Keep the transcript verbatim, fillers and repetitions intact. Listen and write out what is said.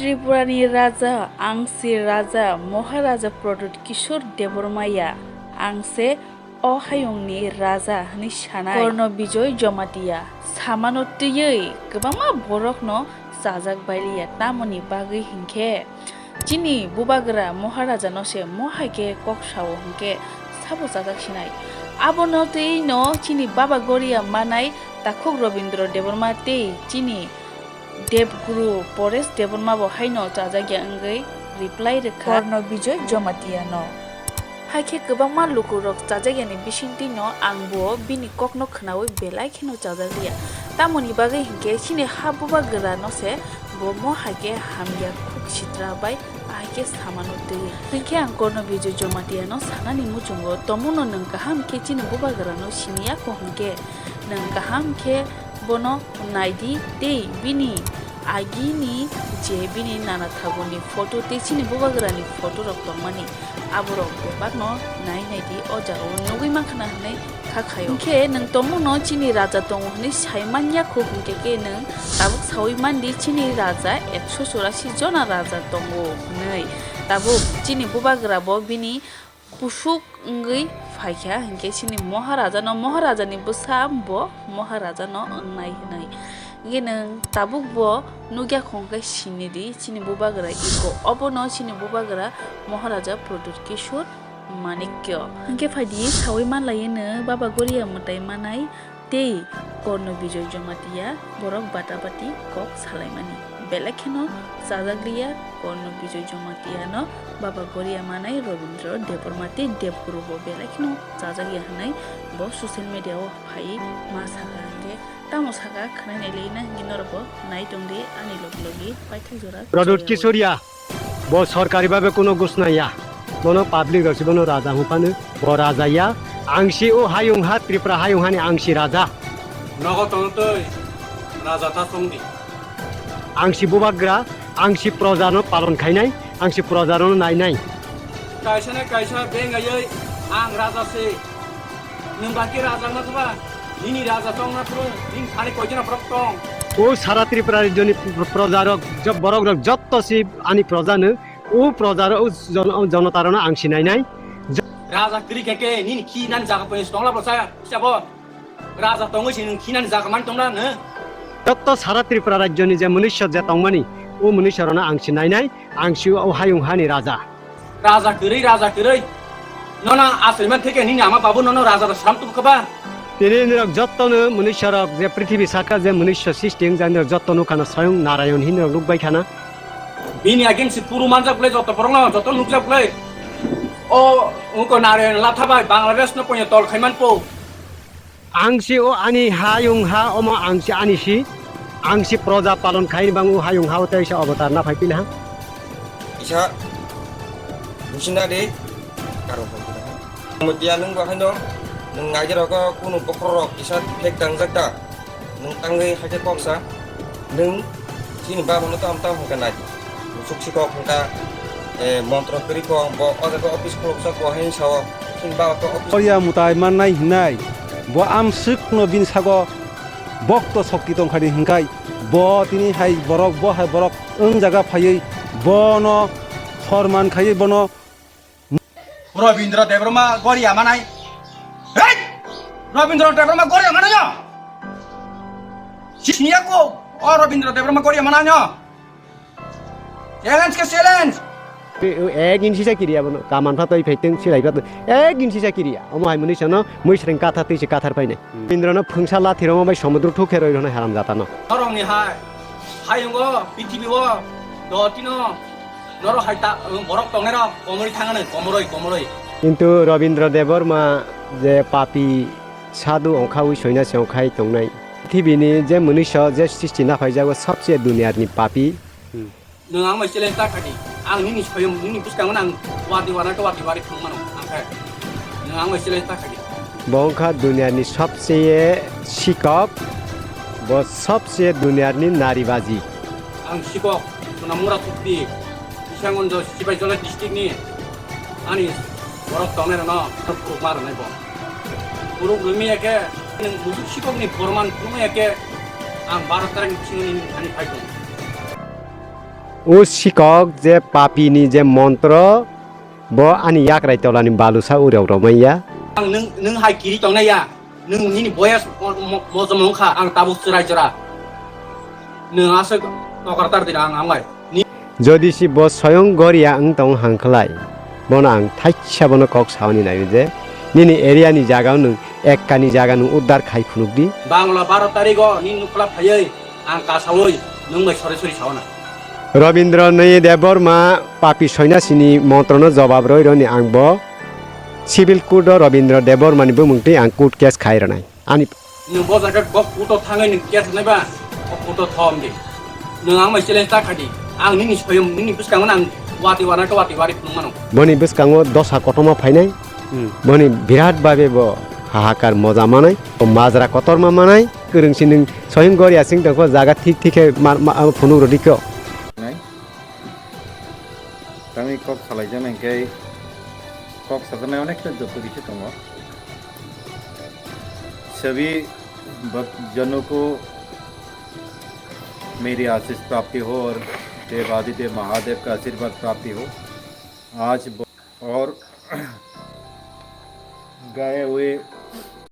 Tripurani Raja, ang se Raja, Maharaja Pradyut Kishore Debbarma ya, ang se o hayungni Raja hwnwi sanai Korno Bijoy Jamatia. Samano twiwi kwbangma borokno chajak bailiya, tamoni bagwi hinkhe chini bubagra Maharajano se mohai khe kok sao hinkhe sabo chajak sinai. Abono twiwi no chini Baba Goria manai takhuk Robindra Debbarma tei chini Devguru Paresh Debbarma bo haino chajakya wngwi reply rwkha Korno Bijoy Jamatia no. Hai khe kwbangma lukurok chajakyani bisingtwi no ang bo bini kokno khwnawi belai kheno chajak liya. Tamoni bagwi hinkhe chini ha bubagra no se bo mohai khe hamya khuk sitra bai ahai khe samano twi. Hinkhe ang Korno Bijoy Jamatia no sanani muchungo, tomono nwng kaham khe chini bubagra no siniya kho hinkhe nwng kaham khe bono naidi tei bini agini je bini nana thaguni photo tei chini bubagrani photo rok tongmani, aborok bebakno nai naidi, o jagao nugwi mankha na hwnwi kha khaio. Hinkhe nwng tongmungno chini raja tongo hwnwi sai manya kho, hinkhe khe nwng tabuk saui mandi chini raja ekso churasi jona raja tongo hwnwi. Tabuk chini bubagra bo bini pusuk wngwi phaikha, hinkhe chini Maharajano, Maharajani bwsa bo Maharajano wngnai hwnwi. Hinkhe nwng tabuk bo nukya kho, hinkhe sinidi chini bubagra iko, obono chini bubagra Maharaja Pradyut Kishore Manikya. Hinkhe phaidi saui manlaiya nwng Baba Goria mwtai manai tei Korno Bijoy Jamatia borok bata bati kok salaimani. Belai kheno chajak liya Korno Bijoy Jamatia no Baba Goria manai Robindra Debbarma tei Devguru bo belai kheno chajak ya hwnwi bo social media o phai ma saka, hinkhe tamo saka khwnai nai lai na hinkhe norok bo nai tong di ani logi logi paithak jora Pradyut joya. Kishoria. Bo sorkari babe kuno gusna ya. Bono public rok si bono raja hung phano. Bo raja ya. Ang si o hayung ha Tripura hayung hani ang si raja. Nogo tongtoi raja ta song di. Ang si bubagra, ang si proja no palon khainai, ang si proja no nainai. Kaisa na kaisa bengayoi ang raja se. Nwng baki raja wngna thangma, nini raja tongna phuru, nini thani koijona borok tong? O sara Tripura rajyoni projarok, jo-, borokrok jotto si ani proja no, o projarok, o jon-, o jonotarokno ang sinainai. Jo- Raja kwrwi khe khe nini khinani jaga poino tongla bwsa, hisabo. Raja tongwi se nwng khinani jaga mani tongla no? Jotto sara Tripura rajyoni je mwnwisyo je tongmani, o mwnwisyorokno ang sinainai, ang si o hayung hani raja. Raja kwrwi, raja kwrwi. Nono aswraiman theke nini ama babu nono raja da sram tubu khaba? Tini nirok jotto no mwnwisarok je prithibi saka je mwnwisyo sisti wngjak nirok jotto nukha no swayung Narayon hinwi rok nukbai khana. Bini ageng si puru manjak bwle jotto borok no jotto nukjak bwle. O ungko Narayon latha bai Bangladesh no poino tol khaiman po. Ang si o ani hayung ha omo ang si ani si. Ang si proja palon khaini bang o hayung ha o tei sa avatar na phai pila ha. Isa buchina de karo phai pila ha. Mutia nung ba haino nung naijero ko kunu bokrok isa phek dangjak da. Nung tangwi haikhe kok sa. Nung chini baba no tam tam hwnkha nai. Musuk sikok hwnkha, eh, montro kwrwi kok bo o jaga office khulukjak bo haino sao. Chini baba to office. Korea mwtai mannai hinai. Bo amswk no bini sago bokto shokti tongkha ni hwnkhai. Bo tini hai borok, bo hai borok wng jaga phaiwi bono sorman khaiwi bono Robindra Debbarma Goria manai. Hey! Robindra Debbarma Goria manai no? Siniya ko? O Robindra Debbarma Goria manai no? Challenge ke challenge! Ek inchi sa kiriya bono. Kaman phatoi phaiteng silai phatoi. Ek inchi sa kiriya. Omo hai mwnwi sano mwisreng kathar twi se kathar painai. Robindra no phungsa lathi roma bai somudro thuk khe roi rwnai haram jata no. Norok ni hai. Hayungo, prithibi o, dotino, norok hai ta, borok tongnai rok, komoroi thangano, komoroi, komoroi. Kintu Robindra Debbarma je papi sadhu ongkha wi soina se ongkhai tongnai. Prithibi ni je mwnwiso je srishti naphaijago sabse duniyar ni papi. Nwng ang bai challenge ta khadi. Ang nini soyung, nini bwskango ang wadi wana to wadi wari thang mano. Ang khe. Nwng ang bai challenge ta khadi. Bo wngkha duniyar ni sabse sikok, bo sabse duniyar ni naribazi. Ang sikok, Sonamura Sukti, Kisangonjo, Sipaijala district ni, ani borok tongnai rano, puruk ma rwnai bo. Puruk rwmi ya khe, nwng musuk sikok ni borman puruk ya khe, ang baro tereng singni ani phai tong. O sikok je papini je montro, bo ani yakrai tolani balusa urok romaiya. Ang nwng, nwng hai kiri tongnai ya, nwng nini boyas mo-, mo-, mojom wngkha, ang tabuk chwrai chwra. Nwng aswk tokar tar dina ang amai. Ni- Jodi si bo soyong goria wng tong hangkhlai, bono ang thaisa bono kok saoni naio je, nini area ni jaga o nwng ekkani jaga nwng uddar khai phunuk di. Bangla baro tarigo ni nukla phaiwi ang kasawi nwng bai sori sori saona. Robindra Nayi Debbarma papi soinasini montrono jobab roi roni ang bo civil court o Robindra Debbarmani bumung twi ang court case khai rwnai. Ani Nwng bo jaga bo kuto thangwi nwng case nai ba, o kuto thom di. Nwng ang bai challenge ta khadi. Ang nini soyong, nini bwskango nang wati wana ka wati wari phunuk mano. Boni bwskango dosa kotorma phainai. Hmm. Boni birat babe bo hahakar moja manai. O majra kotorma manai. Kwrwng si nwng soyong gori asing tongkho jaga thik thik khe ma, ma, phunuk rwdi kho. Nai. Tangwi kok salai jana hingke kok sajaknai onekta joto rikhe tongo. सभी भक्तजनों को मेरी आशीष प्राप्ति हो और देवादिदेव महादेव का आशीर्वाद प्राप्ति हो। आज ब-, और गए हुए